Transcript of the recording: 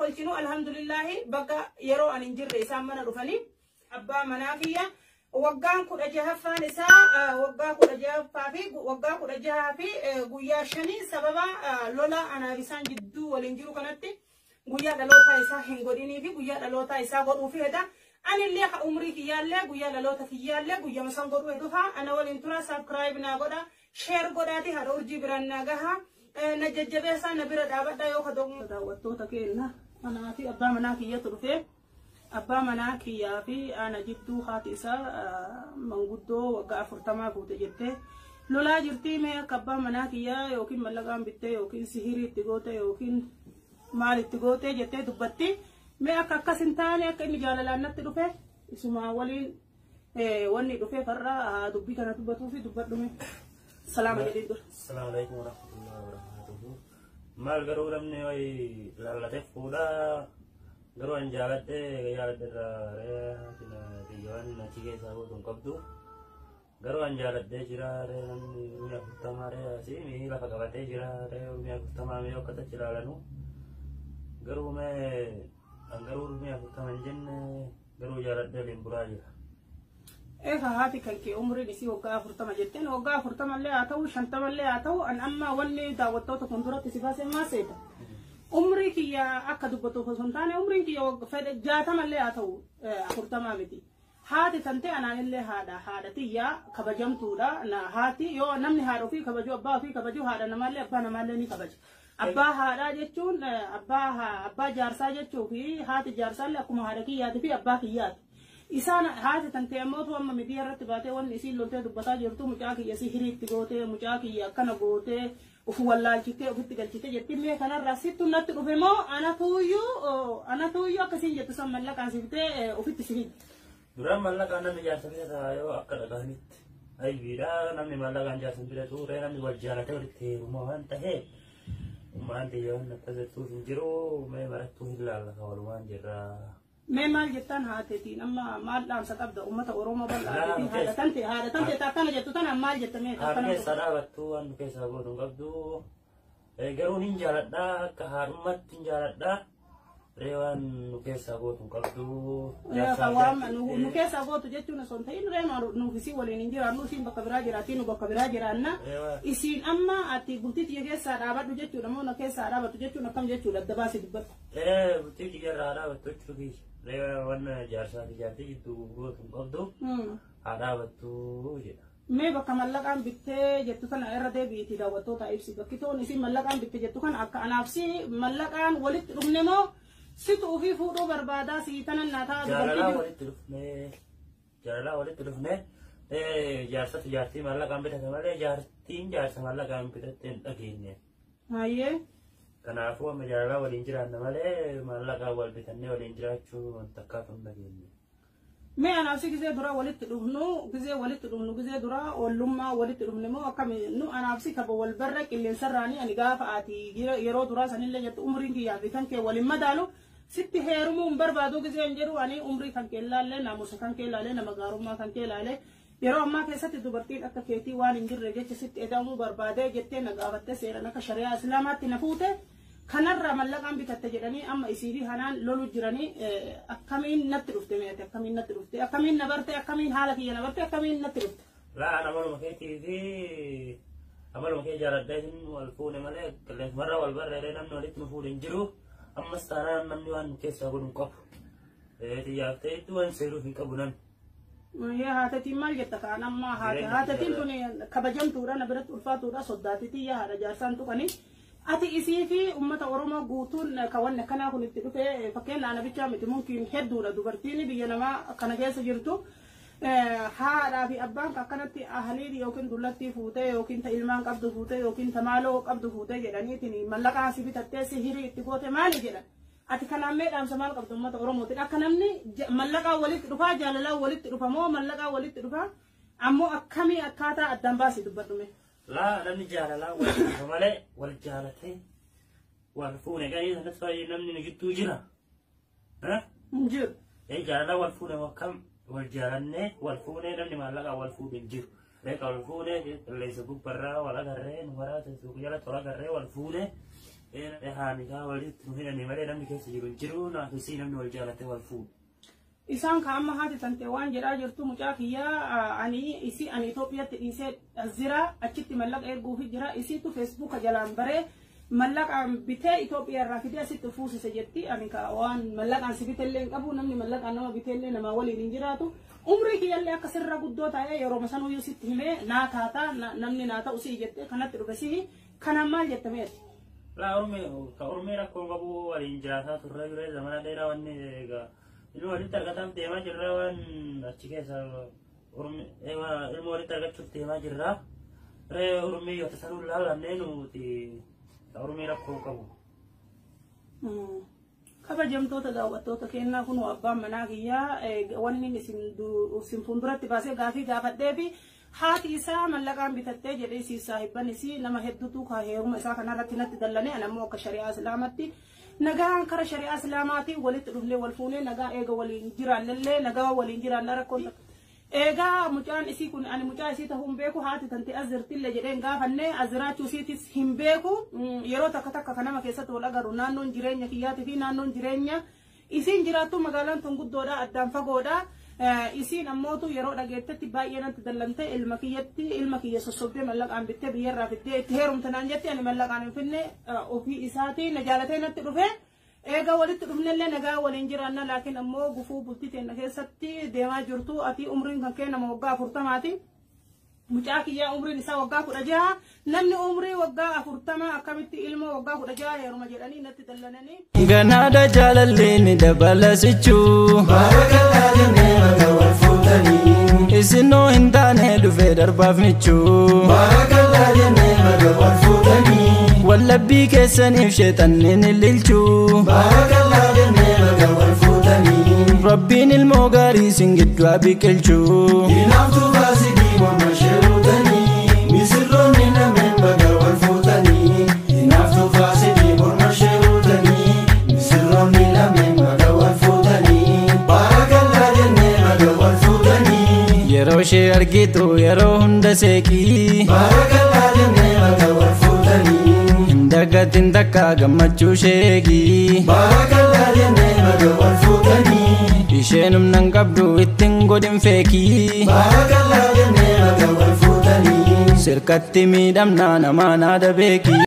Ofkolchinu alhamdulillahi bakka yeroo ani hin jirre isaan mana dhufanii abbaa manaa kiyya waggaan 16ffaan isaa waggaa 16ffaa fi waggaa 16 fi guyyaa 5 sababa lola anaaf isaan jidduu waliin jiru kanatti guyyaa dhalootaa isaa hin godhinii fi guyyaa dhalootaa isaa godhuufi heda. Anillee ka umrii kiyyaallee guyyaa dhaloota kiyyaallee guyyaa san godhuu heduha ana waliin tura. Subscribe naa godha, share godhaati haadha urjii biraan naa gaha, na jajjabeessaa, na bira dhaabadha. Yoo ka daawwattoota keenya, anaa fi abbaa manaa kiyyatu dhufee abbaa manaa kiyyaa fi ana jidduu haati isaa manguddoo waggaa 40 guute jettee lolaa jirtii. Mee akka abbaa manaa kiyyaa yookiin mallaqaan bittee yookiin sihirii itti goote yookiin maal itti goote jettee dubbatti. Mee akka akkas hin taane, akka inni jaalalaan natti dhufe isumaa waliin wanni dhufe farra dubbii kana dubbatuu fi dubbadhume. Salaama jedhee dura. Assalamu alaikum warahmatullahi wabarakatuh. Maal garuu namni wayi laallatee fuudhaa, garuu an jaaladhee jaaladhe irraa biyya waan achi keessaa gootu hin qabdu. Garuu an jaaladhee jira ree, namni umrii 40 ree asii mii lafa qabatee jira ree, umrii 40 mee akka tachi ilaalanu. Garuu mee an garuu umrii 40 hin jenne, garuu jaaladhee waliin buraa jira. Eega haati kan kee umriin isii waggaa 40 jetteen, waggaa 40 illee haa ta'u, 50 illee haa ta'u, an amma wanni daawwattoota kun duratti si baasee maal seeta? Umrii kiyya akka dubbatuuf osoo hin taane, umriin kiyya fedhe 60 illee haa ta'u, 40 miti. Haati tante anaan illee haadha tiyya kabajamtuudha. Haati yoo namni haadha ofii kabaju, abbaa ofii kabaju, haadha namaallee abbaa namaallee ni kabaja. Abbaa haadhaa jechuun abbaa jaarsaa jechuu fi haati jaarsaallee akkuma haadha kiyyaatii fi abbaa kiyyaati. Isaan haati tantee ammoo amma miidiyaa irratti baatee wanni isiin loltee dubbataa jirtu mucaa kiyya sihirii itti gootee, mucaa kiyya akkana gootee, uf wallaalchitee ofitti galchitee jetti. Mee kanarraa sittu natti dhufe moo anatuuyyuu akkasiin jettu san mallaqaan siftee ofitti si fidde? Duraan mallaqaan namni jaarsa bitata yoo akka dhagahanitti. Aybiidha namni mallaqaan jaarsa bitatu ree, namni wal jaalatee walitti heeruma waan ta'eef ummaan tiyya waan akkas jettuuf hin jiru, mee marattuu hin laallata walumaan jirra. Mee maal jettaan haateetiin? Amma maal dhaamsa qabda uummata Oromoo bal'aa fi haadha tante akkana jettu tana maal jetta mee? Haadha keessaa dhaabattu waan nu keessaa gootu hin qabdu. Garuu hin jaaladhaa, akka haadhummaatti hin jaaladhaa. Ree waan nu keessaa gootu hin qabdu. Waan nu keessaa gootu jechuun osoo hin ta'in, ree nuuf isii waliin hin jiraannu, isiin bakka biraa jiraatti, nu bakka biraa jiraanna. Isiin amma ati bultii tiyya keessaa dhaabadhu jechuudha moo na keessaa dhaabatu jechuun akkam jechuudha? Adda baasii dubbadhu. Bultii kiyya irraa dhaabattu jechuu kiyya. Ree waan jaarsaa fi jaartii jidduu gootu hin qabdu. Haa dhaabattu jedha. Mee bakka mallaqaan bittee jettu kana irra deebi'iitii daawwattoota ibsi. Bakki toon isiin mallaqaan bitte jettu kana akka anaaf si mallaqaan walitti dhufne moo situ ofii fuudhuu barbaadaa si tanan naa ta'a Jaalalaa walitti dhufnee, jaalalaa walitti dhufnee, jaarsatu jaartii mallaqaan bitate malee jaartiin jaarsa mallaqaan bitatte hin dhageenye. Hayyee. Kanaafuu amma jaalalaa waliin jiraanna malee mallaqaan wal bitannee waliin jiraachuu wanta akkaatu hin dhageenye. Mee anaaf si gizee dura walitti dhufnu, gizee walitti dhufnu, gizee dura ollummaa walitti dhufne moo akkami? Nu anaaf si kaba wal barra qilleensarraanii ani gaafa ati yeroo duraa sanillee jettu umriin kiyyaa fi kan kee waliin madaalu, sitti heerumuu hin barbaadu gizee hin jedhu, ani umrii kan kee ilaalle, naamusa kan kee ilaalle, nama gaarummaa kan kee ilaalle, yeroo ammaa keessatti dubartiin akka keetii waan hin jirre jecha sitti eda'amuu barbaade jettee na gaafatte, seeran akka shari'aa islaamaatti na fuute. Kanarraa mallaqaan bitatte jedhanii amma isii fi hanaan lolu jiranii. Akkamiin natti dhufte? Meete akkamiin natti dhufte? Akkamiin na barte? Akkamiin haala kiyya na barte? Akkamiin natti dhufte? Laa, amaluma keetii fi amaluma kee jaaladhee isin wal fuune malee qilleensumarraa wal barreeree namni walitti nu fuudhe hin jiru. Ammas taanaan namni waan nu keessaa godhu hin qabu. Xiyyaaf ta'e iddoo waan seeruuf hin qabu namni. Yee, haatetiin maal jetta kaan amma haatetiin tuni kabajamtuudha, na biratti ulfaatuudha, soddaatitii yaa haadha jaarsaan tuqanii. Ati isii fi uummata Oromoo guutuun kan wanni akkanaa kun itti dhufe, fakkeenya ana bichaa miti, mumkiin hedduudha dubartiin biyya namaa kana keessa jirtu. Haadhaa fi abbaan akkanatti ahaliin yookiin dullattii fuutee yookiin ta ilmaan qabdu fuutee yookiin ta maaloo qabdu fuutee jedhaniitiin mallaqaa si bitattee sihirii itti goote maali jedhan. Ati kanaan mee dhaamsa maal qabdu uummata Oromootiin? Akka namni mallaqaa walitti dhufaa, jaalalaan walitti dhufa moo mallaqaa walitti dhufaa? Ammoo akkamii akkaataa addaan baasii dubbadhume? Laa, namni jaalalaa walitti dhufa malee wal jaalatee wal fuune gahee sanatti baay'ee namni nu jidduu jira. Hin jiru. Ee, jaalalaa wal fuune, akkam wal jaalannee wal fuunee, namni maallaqaa wal fuudhu hin jiru. Reeqa wal fuunee qilleensa gubbarraa wal agarree nu maraate suuq jalatti wal agarree wal fuunee. Haanikaa walitti nu hidhanii malee namni keessa jiru hin jiru, naaf isii namni wal jaalate wal fuudhu. Isaan ka amma haati tante waan jedhaa jirtu, mucaa kiyyaa ani isii ani Itoophiyaatti dhiisee as jira, achitti mallaqa erguufi jira, isiitu Feesbuuka jalaan baree mallaqaan bitee Itoophiyaa irraa fidee asitti fuusise jetti. Ani ka waan mallaqaan si bitellee hin qabu, namni mallaqaan nama bitellee namaa waliin hin jiraatu. Umrii kiyyallee akka sirra guddoo ta'ee yeroo sanuyyuu sitti himee naa taata, namni naa ta'u sii jette, kanatti dhufe sii kanaan maal jettameeti? Laa, ormee ka ormee rakkoo qabu, waliin jiraataa turre jire zamana dheeraa. Wanni egaa ilma walitti argataaf deemaa jirra, waan achi keessa ilma walitti argachuuf deemaa jirra. Ree ormee yoo tasanuu laalannee nuti ormee rakkoo qabu. Kabajamtoota daawwattoota kennaa, kun abbaan manaa kiyyaa wanni isin fuulduratti baasee gaafii gaafadhee fi haati isaa mallaqaan bitattee jedhee isii saahibban isii nama hedduutu ka heeruma isaa kanarratti natti dallane. Ani ammoo akka shari'aa islaamatti nagaan kara shari'aa islaamaatiin walitti dhufnee wal fuunee nagaa eega waliin jiraannellee nagaa waliin jiraanna rakkoon. Eegaa mucaan isii kun ani mucaa isii ta'uu hin beeku, haati tanti as jirtillee jedheen gaafanne, as jiraachuu isiitis hin beeku. Yeroo takka takka kan nama keessatti wal agarru, naannoon jireenya kiyyaatii fi naannoon jireenya isiin jiraattu magaalaan tun guddoodha, addaan fagoodha. Isiin ammootu yeroo dhageettetti baay'ee natti dallante, ilma kiyyatti ilma kiyya sossobdee mallaqaan bittee biyyarraa fiddee itti heerumte naan jetti. Ani mallaqaan hin finne, ofii isaatii na jaalatee natti dhufe. Eega walitti dhufnellee nagaa waliin jiraanna, laakiin ammoo gufuu bultii teenya keessatti deemaa jirtu, ati umriin kan kee nama waggaa 40ti. Mucaa kiyyaa umriin isaa waggaa 16. Namni umrii waggaa 40 akkamitti ilmoo waggaa 16 heeruma jedhanii natti dallananii. Ganaadha jaalallee ni dabala sichuu. Baarakallaa jennee baga wal fuutanii. Isinoo hin taane dhufee darbaaf michuu. Baarakallaa jennee baga wal fuutanii. Wallabbii keessaniif sheexanni ni lilchuu. Baarakallaa jennee baga wal fuutanii. Rabbiin ilmoo gaarii isin gidduu haa biqilchuu. Hinaaftuu faasidii morma ishee ruutanii. Misirroonni lameen baga wal fuutanii. Hinaaftuu faasidii morma ishee ruutanii. Misirroonni lameen baga wal fuutanii. Baarakallaa jennee baga wal fuutanii. Yeroo ishee argitu yeroo hunda seeqii. Baarakallaa jennee baga wal fuutanii. Hin dagatin takka gammachuu isheegii. Baarakallaa jennee baga wal fuutanii. Isheen humna hin qabdu ittiin godhin feekii. Baarakallaa jennee baga wal fuutanii. Sirkatti miidhamnaa namaa naada beekii.